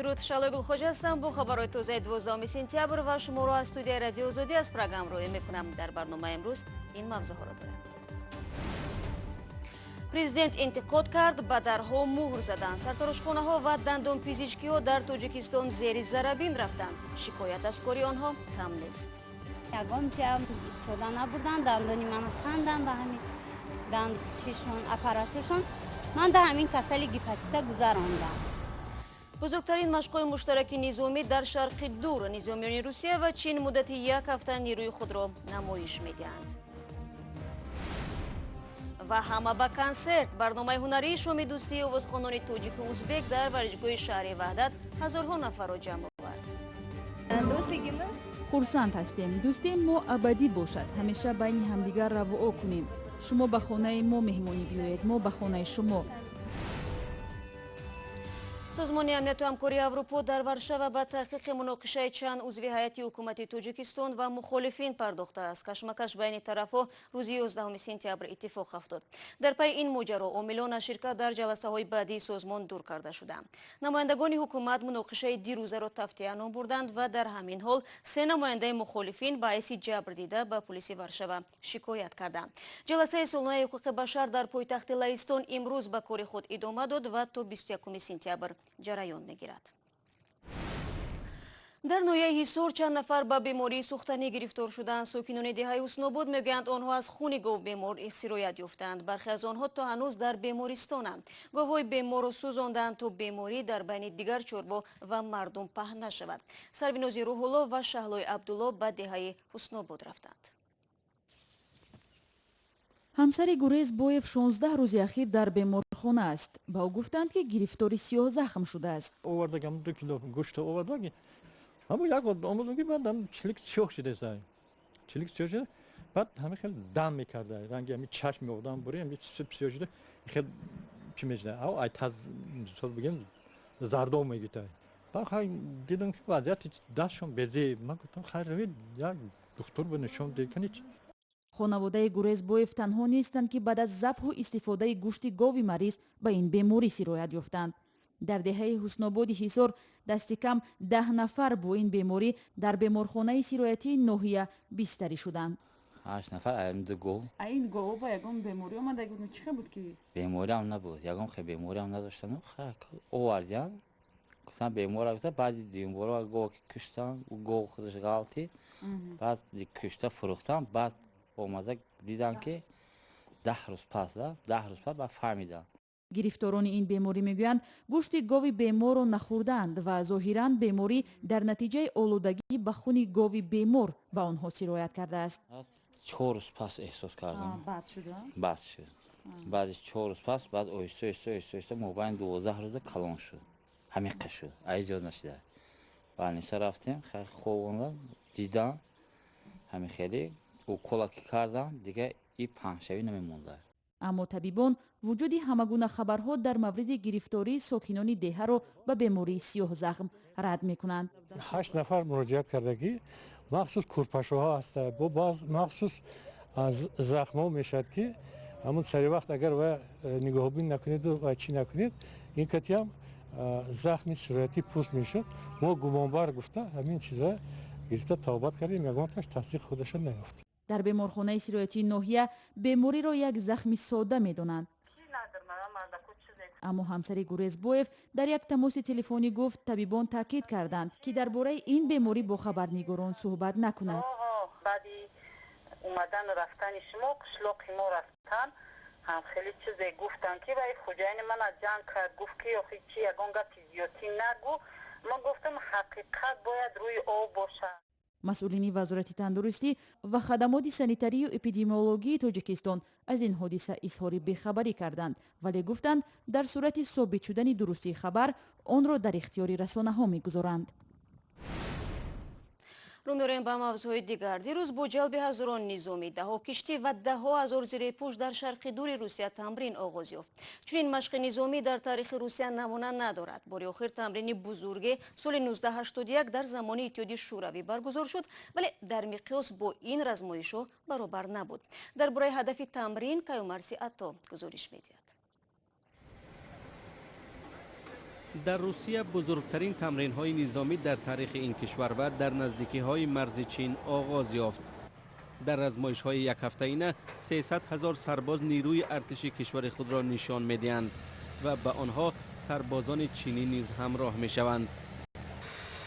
Дуруд, Шаҳлои Гулхоҷа ҳастам бо хабарҳои тозаи 12 сентябр ва шуморо аз студияи Радиои Озодӣ аз Прага ҳамроҳӣ мекунам. Дар барномаи имрӯз ин мавзӯъҳоро дорем. Президент интиқод кард, ба дарҳо муҳр заданд. Сарторошхонаҳо ва дандонпизишкиҳо дар Тоҷикистон зери зарабин рафтанд. Шикоят аз кори онҳо кам нест. Ягон чиам истифода набуданд, дандони мана кандан ба ҳамин чишон, аппараташон. Ман да ҳамин касали гепатита гузарондам. Бузургтарин машқҳои муштараки низомӣ дар Шарқи Дур. Низомиёни Русия ва Чин муддати як ҳафта нерӯи худро намоиш медиҳанд. Ва ҳама ба консерт. Барномаи ҳунарии шоми дӯстии овозхонони тоҷику узбек дар варзишгоҳи шаҳри Ваҳдат ҳазорҳо нафарро ҷамъ овард. Дӯстligimiz Хурсанд ҳастем. Дӯстии мо абадӣ бошад. Ҳамеша байни ҳамдигар равуо кунем. Шумо ба хонаи мо меҳмонӣ биёед, мо ба хонаи шумо. Созмони амнияту ҳамкории Аврупо дар Варшава ба таҳқиқи муноқишаи чанд узви ҳайати ҳукумати Тоҷикистон ва мухолифин пардохтааст. Кашмакаш байни тарафҳо рӯзи 11 сентябр иттифоқ афтод. Дар пайи ин моҷаро омилон аз ширкат дар ҷаласаҳои баъдии созмон дур карда шуданд. Намояндагони ҳукумат муноқишаи дирӯзаро тафтия ном бурданд ва дар ҳамин ҳол се намояндаи мухолифин ба ҳайси ҷабр дида ба пулиси Варшава шикоят карданд. Ҷаласаи солонаи ҳуқуқи башар дар пойтахти Лаҳистон имрӯз ба кори худ идома дод ва то 21 сентябр ҷараён мегирад. Дар ноҳияи Ҳисор чанд нафар ба бемории сӯхтанӣ гирифтор шуданд. Сокинони деҳаи Ҳуснобод мегӯянд, онҳо аз хуни гов бемор сироят ёфтанд. Бархе аз онҳо то ҳанӯз дар бемористонанд. Говҳои беморро сӯзонданд, то беморӣ дар байни дигар чорво ва мардум паҳн нашавад. Сарвинози Рӯҳулло ва Шаҳлои Абдулло ба деҳаи Ҳуснобод рафтанд. Ҳамсари Гурез Боев 16 рӯзи ахир дар беморхона аст. Ба ӯ гуфтанд, ки гирифтори сиёҳзахм шудааст. Овардагам 2 кило гӯшта овардаги. Ҳамун як бор омадам, ки баъдам чилик сиёҳ шудеса, чилик сиёҳ шуда. Баъд ҳамин хел дам мекарда, ранги ҳами чашм меодам бури, ҳами сиёҳ шуда, хел чӣ мешуда, ай таз, мисол бигем, зардоб мегита. Баъд хай дидам, ки вазъияти дастшон безеб. Ман гуфтам, хайр, равед, як духтур ба нишон диҳед. Хонаводаи Гурезбоев танҳо нестанд, ки баъд аз забҳу истифодаи гӯшти гови мариз ба ин беморӣ сироят ёфтанд. Дар деҳаи Ҳуснободи Ҳисор дасти кам 10 нафар бо ин беморӣ дар беморхонаи сироятии ноҳия бистарӣ шуданд. Ҳашт нафар ду гов. А ин гово ба ягон беморӣ омада буд? Чӣ хел буд ки? Бемориам набуд, ягон хел бемориам надоштан. Овардиан, гуфтан, бемор. Баъди дуюмбора гов ки куштан, гов худаш ғалтид, баъд кушта фурӯхтан. Баъд омада дидам, ки 10 рӯз пас, 10 рӯз пас баъд фаҳмидам. Гирифторони ин беморӣ мегӯянд, гӯшти гови беморро нахӯрдаанд ва зоҳиран беморӣ дар натиҷаи олудагӣ ба хуни гови бемор ба онҳо сироят кардааст. 4 рӯз пас эҳсос кардам. Бад шуд? Бад шуд. Баъди 4 рӯз пас, баъд оҳиста, оҳиста, оҳиста, оҳиста, мобайни 12 рӯза калон шуд, ҳамиқа шуд, ай зиёд нашуда. Больница рафтем, хобондан, дидам, ҳами хеле укола ки кардам, дига и паҳншавӣ намемонда. Аммо табибон вуҷуди ҳамагуна хабарҳо дар мавриди гирифтории сокинони деҳаро ба бемории сиёҳзахм рад мекунанд. Ҳашт нафар муроҷиат кардагӣ. Махсус курпашоҳо ҳаста, бо баъз махсус захмҳо мешавад, ки ҳамун сари вақт агар ва нигоҳубин накунеду ва чӣ накунед, ин катиам захми сироятӣ пӯст мешуд. Мо гумонбар гуфта, ҳамин чиза гирифта табобат кардем, ягонташ тасдиқ худаша наёфт. Дар беморхонаи сироятии ноҳия бемориро як захми содда медонанд. Аммо ҳамсари Гурезбоев дар як тамоси телефонӣ гуфт, табибон таъкид карданд, ки дар бораи ин беморӣ бо хабарнигорон суҳбат накунад. Баъди омадану рафтани шумо қишлоқи мо рафтан, ҳам хеле чизе гуфтанд, ки вай хуҷайни мана ҷанг кард, гуфт, ки охи чи, ягон гапи зиёдтӣ нагӯ. Ман гуфтам, ҳақиқат бояд рӯи об бошад. Масъулини Вазорати тандурустӣ ва хадамоти санитарию эпидемиологии Тоҷикистон аз ин ҳодиса изҳори бехабарӣ карданд, вале гуфтанд, дар сурати собит шудани дурустии хабар онро дар ихтиёри расонаҳо мегузоранд. Рӯ меорем ба мавзӯъҳои дигар. Дирӯз бо ҷалби ҳазорон низомӣ, даҳҳо киштӣ ва даҳҳо ҳазор зиреҳпӯш дар Шарқи Дури Русия тамрин оғоз ёфт. Чунин машқи низомӣ дар таърихи Русия намуна надорад. Бори охир тамрини бузурге соли 1981 дар замони Иттиҳоди Шӯравӣ баргузор шуд, вале дар миқёс бо ин размоишҳо баробар набуд. Дар бораи ҳадафи тамрин Каюмарси Атто гузориш медиҳад. Дар Русия бузургтарин тамринҳои низомӣ дар таърихи ин кишвар ва дар наздикиҳои марзи Чин оғоз ёфт. Дар размоишҳои якҳафтаина 300 ҳазор сарбоз нерӯи артиши кишвари худро нишон медиҳанд ва ба онҳо сарбозони чинӣ низ ҳамроҳ мешаванд.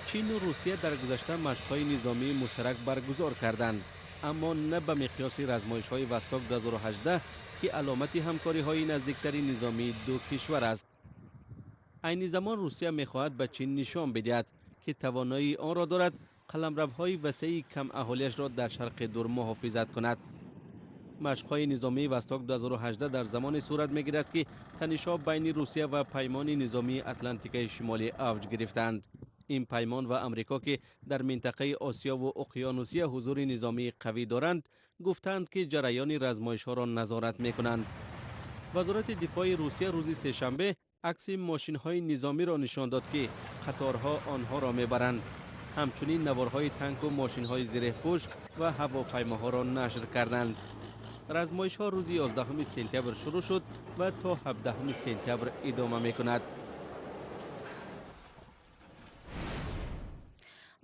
Чину Русия дар гузашта машқҳои низомии муштарак баргузор карданд, аммо на ба миқёси размоишҳои Восток 2018, ки аломати ҳамкориҳои наздиктари низомии ду кишвар аст. Айни замон Русия мехоҳад ба Чин нишон бидиҳад, ки тавоноии онро дорад қаламравҳои васеи камаҳолиашро дар Шарқи Дур муҳофизат кунад. Машқҳои низомии Восток 2018 дар замоне сурат мегирад, ки танишҳо байни Русия ва паймони низомии Атлантикаи Шимолӣ авҷ гирифтаанд. Ин паймон ва Амрико, ки дар минтақаи Осиёву Уқёнусия ҳузури низомии қавӣ доранд, гуфтаанд, ки ҷараёни размоишҳоро назорат мекунанд. Вазорати дифои Русия рӯзи сешанбе акси мошинҳои низомиро нишон дод, ки қаторҳо онҳоро мебаранд. Ҳамчунин наворҳои танку мошинҳои зиреҳпӯш ва ҳавопаймоҳоро нашр карданд. Размоишҳо рӯзи 11 сентябр шурӯъ шуд ва то 17 сентябр идома мекунад.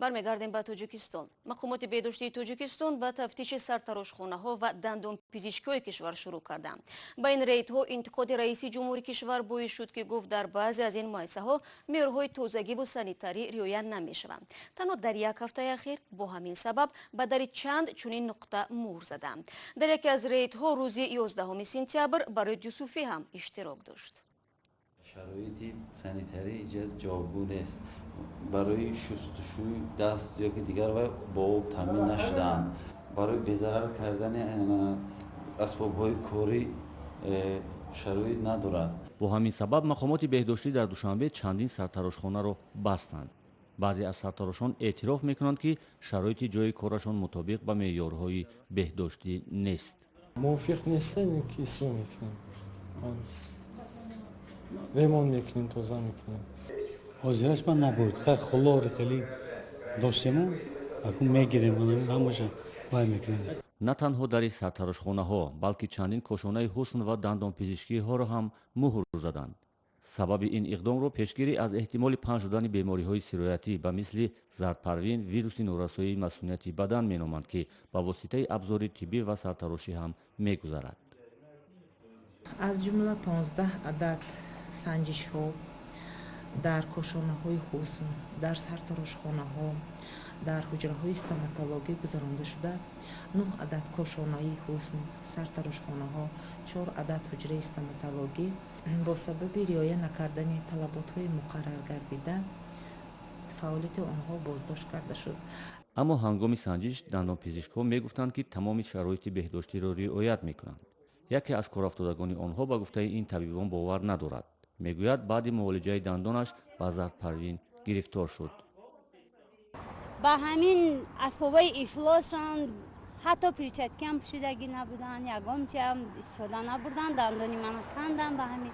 Бармегардем ба Тоҷикистон. Мақомоти беҳдоштии Тоҷикистон ба тафтиши сартарошхонаҳо ва дандонпизишкиҳои кишвар шурӯъ карданд. Ба ин рейдҳо интиқоди раиси ҷумҳури кишвар боис шуд, ки гуфт, дар баъзе аз ин муассисаҳо меъёрҳои тозагиву санитарӣ риоя намешаванд. Танҳо дар як ҳафтаи ахир бо ҳамин сабаб ба дари чанд чунин нуқта муҳр заданд. Дар яке аз рейдҳо рӯзи 11 сентябр барои Юсуфӣ ҳам иштирок дошт. Шароити санитарӣ иҷа ҷавобгӯ нест. Барои шустушӯи даст ё ки дигар вай бо об таъмин нашудаанд. Барои безарар кардани асбобҳои корӣ шароит надорад. Бо ҳамин сабаб мақомоти беҳдоштӣ дар Душанбе чандин сартарошхонаро бастанд. Баъзе аз сартарошон эътироф мекунанд, ки шароити ҷои корашон мутобиқ ба меъёрҳои беҳдоштӣ нест. Мувофиқ нестем, ки ислоҳ мекунем, ремонт мекунем, тоза мекунем. Ҳозираш ман набуд, хулори хеле доштему, акун мегирем, ҳамаша вай мекунем. На танҳо дари сартарошхонаҳо, балки чандин кошонаи ҳусн ва дандонпизишкиҳоро ҳам муҳр заданд. Сабаби ин иқдомро пешгирӣ аз эҳтимоли паҳн шудани бемориҳои сироятӣ ба мисли зардпарвин, вируси норасоии масунияти бадан меноманд, ки ба воситаи абзори тиббӣ ва сартарошӣ ҳам мегузарад. Аз ҷумла 15 адад санҷишҳо дар кошонаҳои ҳусн, дар сартарошхонаҳо, дар ҳуҷраҳои стоматологӣ гузаронда шуда, 9 адад кошонаи ҳусн, сартарошхонаҳо, 4 адад ҳуҷраи стоматологӣ бо сабаби риоя накардани талаботҳои муқаррар гардида фаъолияти онҳо боздошт карда шуд. Аммо ҳангоми санҷиш дандонпизишкҳо мегуфтанд, ки тамоми шароити беҳдоштиро риоят мекунанд. Яке аз корафтодагони онҳо ба гуфтаи ин табибон бовар надорад. Мегӯяд, баъди муолиҷаи дандонаш ба зардпарвин гирифтор шуд. Ба ҳамин асбобҳои ифлосшон ҳатто перчаткиам пӯшидагӣ набуданд, ягон чиам истифода набурданд. Дандони мана канданд ба ҳамин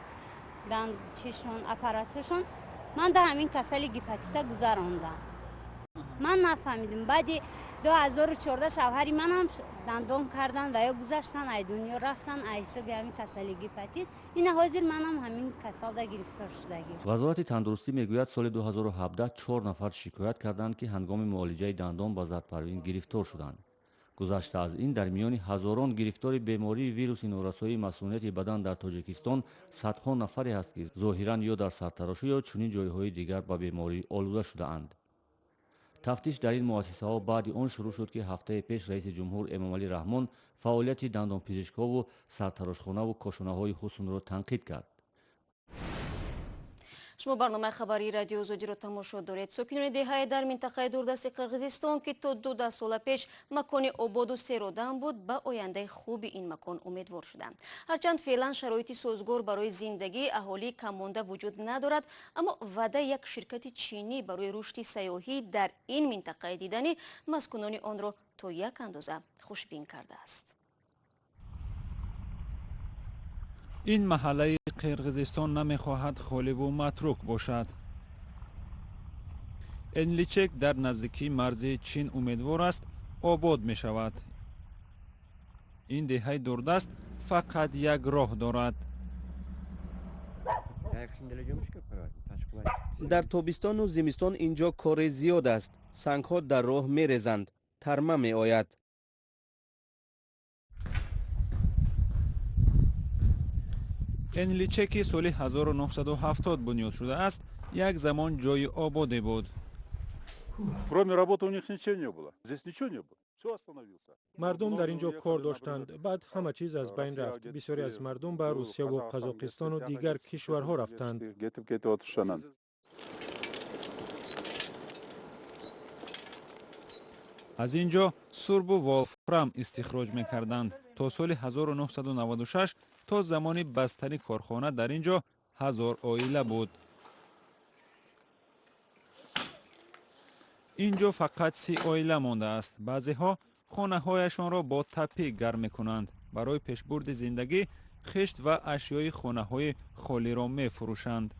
чишон, аппараташон. Ман дар ҳамин касали гепатита гузарондам. Ман нафаҳмидим. Баъди 2014 шавҳари манам дандон карданд ва ё гузаштан, ай дунё рафтан, ай ҳисоби ҳамин касали гепатит. Ина ҳозир манам ҳамин касалда гирифтор шудагӣ. Вазорати тандурустӣ мегӯяд, соли 2017 4 нафар шикоят карданд, ки ҳангоми муолиҷаи дандон ба зардпарвин гирифтор шуданд. Гузашта аз ин, дар миёни ҳазорон гирифтори бемории вируси норасоии масунияти бадан дар Тоҷикистон садҳо нафаре ҳаст, ки зоҳиран ё дар сартарошӣ ё чунин ҷойҳои дигар ба беморӣ олуда шудаанд. Тафтиш дар ин муассисаҳо баъди он шурӯъ шуд, ки ҳафтаи пеш раиси ҷумҳур Эмомалӣ Раҳмон фаъолияти дандонпизишкҳову сартарошхонаву кошонаҳои ҳуснро танқид кард. Шумо барномаи хабарии Радио Озодиро тамошо доред. Сокинони деҳае дар минтақаи дурдасти Қирғизистон, ки то 12 сола пеш макони ободу серодам буд, ба ояндаи хуби ин макон умедвор шуданд. Ҳарчанд феълан шароити созгор барои зиндагии аҳолии каммонда вуҷуд надорад, аммо ваъдаи як ширкати чинӣ барои рушди сайёҳӣ дар ин минтақаи диданӣ маскунони онро то як андоза хушбин кардааст. Ин маҳаллаи Қирғизистон намехоҳад холиву матрук бошад. Энличек дар наздикии марзи Чин умедвор аст, обод мешавад. Ин деҳаи дурдаст фақат як роҳ дорад. Дар тобистону зимистон инҷо кори зиёд аст. Сангҳо дар роҳ мерезанд, тарма меояд. Энличе ки соли 1970 бунёд шудааст, як замон ҷои ободе буд. Кроме работы у них ничего не было. Здесь ничего не было. Всё остановился. Мардум дар ин ҷо кор доштанд. Баъд ҳама чиз аз байн рафт. Бисёре аз мардум ба Русияву Қазоқистону дигар кишварҳо рафтанд. Аз ин ҷо сурбу волфрам истихроҷ мекарданд. То соли 1996, то замони бастани корхона, дар ин ҷо 1000 оила буд. Ин ҷо фақат 30 оила мондааст. Баъзеҳо хонаҳояшонро бо тапӣ гарм мекунанд. Барои пешбурди зиндагӣ хишт ва ашёи хонаҳои холиро мефурӯшанд.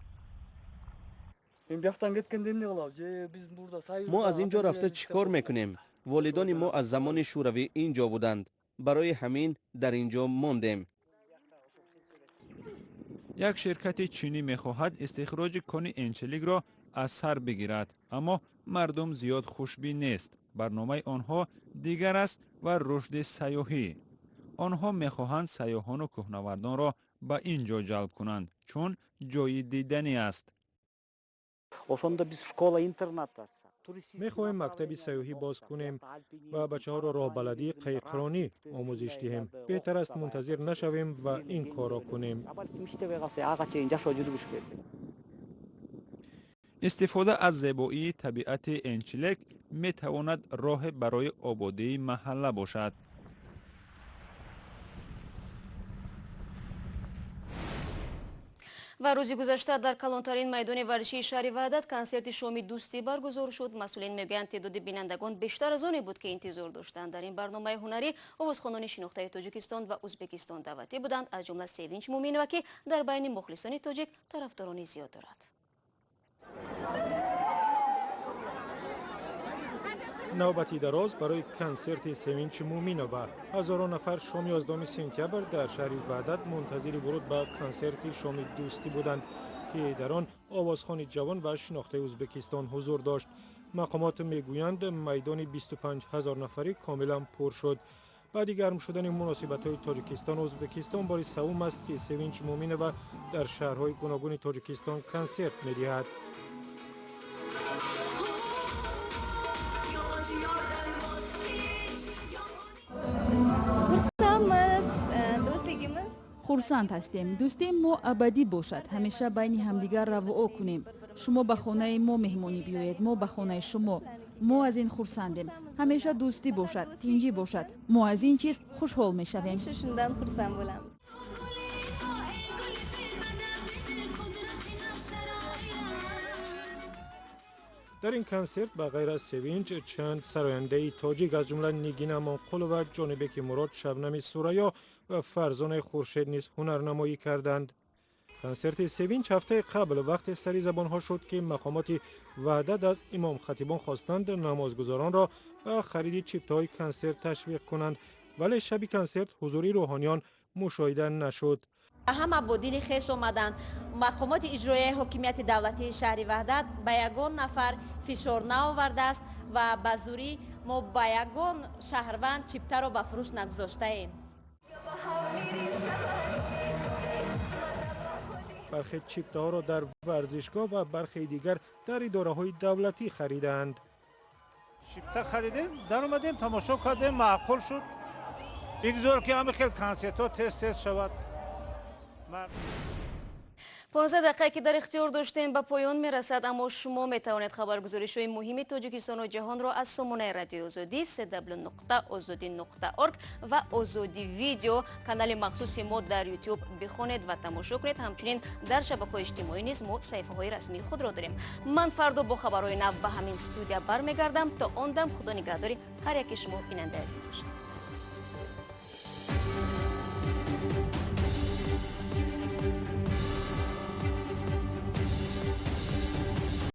Мо аз ин ҷо рафта чӣ кор мекунем? Волидони мо аз замони шӯравӣ ин ҷо буданд. Барои ҳамин дар ин ҷо мондем. Як ширкати чинӣ мехоҳад истихроҷи кони Энчеликро аз сар бигирад, аммо мардум зиёд хушбин нест. Барномаи онҳо дигар аст ва рушди сайёҳӣ. Онҳо мехоҳанд сайёҳону кӯҳнавардонро ба ин ҷо ҷалб кунанд, чун ҷои диданӣ аст. Мехоҳем мактаби сайёҳӣ боз кунем ва бачаҳоро роҳбаладии қайиқронӣ омӯзиш диҳем. Беҳтар аст мунтазир нашавем ва ин корро кунем. Истифода аз зебоии табиати Энчилек метавонад роҳе барои ободии маҳалла бошад. Ва рӯзи гузашта дар калонтарин майдони варзишии шаҳри Ваҳдат консерти шоми дӯстӣ баргузор шуд. Масъулин мегӯянд, теъдоди бинандагон бештар аз оне буд, ки интизор доштанд. Дар ин барномаи ҳунарӣ овозхонони шинохтаи Тоҷикистон ва Ӯзбекистон даъватӣ буданд, аз ҷумла Севинч Муминова, ки дар байни мухлисони тоҷик тарафдорони зиёд дорад. Навбати дароз барои консерти Севинч Муминова. Ҳазорон нафар шоми 11 сентябр дар шаҳри Ваҳдат мунтазири вуруд ба консерти шоми дӯстӣ буданд, ки дар он овозхони ҷавон ва шинохтаи Ӯзбекистон ҳузур дошт. Мақомот мегӯянд, майдони 25 ҳазор нафарӣ комилан пур шуд. Баъди гарм шудани муносибатҳои Тоҷикистону Ӯзбекистон бори севум аст, ки Севинч Муминова дар шаҳрҳои гуногуни Тоҷикистон консерт медиҳад. Хурсанд ҳастем. Дӯстии мо абадӣ бошад. Ҳамеша байни ҳамдигар равуо кунем. Шумо ба хонаи мо меҳмонӣ биёед, мо ба хонаи шумо. Мо аз ин хурсандем. Ҳамеша дӯстӣ бошад, тинҷӣ бошад. Мо аз ин чиз хушҳол мешавем. Дар ин консерт ба ғайр аз Севинч чанд сарояндаи тоҷик, аз ҷумла Нигина Амонқулова, Ҷонибеки Мурод, Шабнами Сурайё ва Фарзонаи Хуршед низ ҳунарнамоӣ карданд. Консерти Севинч ҳафтаи қабл вақте сари забонҳо шуд, ки мақомоти Ваҳдат аз имомхатибон хостанд намозгузоронро ба хариди чиптаҳои консерт ташвиқ кунанд, вале шаби консерт ҳузури рӯҳониён мушоҳида нашуд. Ҳама бо дили хеш омаданд. Мақомоти иҷроияи ҳокимияти давлатии шаҳри Ваҳдат ба ягон нафар фишор наовардааст ва ба зурӣ мо ба ягон шаҳрванд чиптаро ба фурӯш нагузоштаем. Бархе чиптаҳоро дар варзишгоҳ ва бархеи дигар дар идораҳои давлатӣ харидаанд. Чипта харидем, даромадем, тамошо кардем, маъқул шуд. Бигзор ки ҳама хел консертҳо тез тез шавад. 15 дақиқае ки дар ихтиёр доштем ба поён мерасад, аммо шумо метавонед хабаргузоришҳои муҳими Тоҷикистону ҷаҳонро аз сомонаи Радиои Озодӣ cw.ozodi.org ва Озодӣ видео, канали махсуси мо дар YouTube, бихонед ва тамошо кунед. Ҳамчунин дар шабакаҳои иҷтимоӣ низ мо саҳифаҳои расмии худро дорем. Ман фардо бо хабарҳои нав ба ҳамин студия бармегардам. То он дам Худо нигаҳдори ҳар яки шумо бинандаи азиз бошад.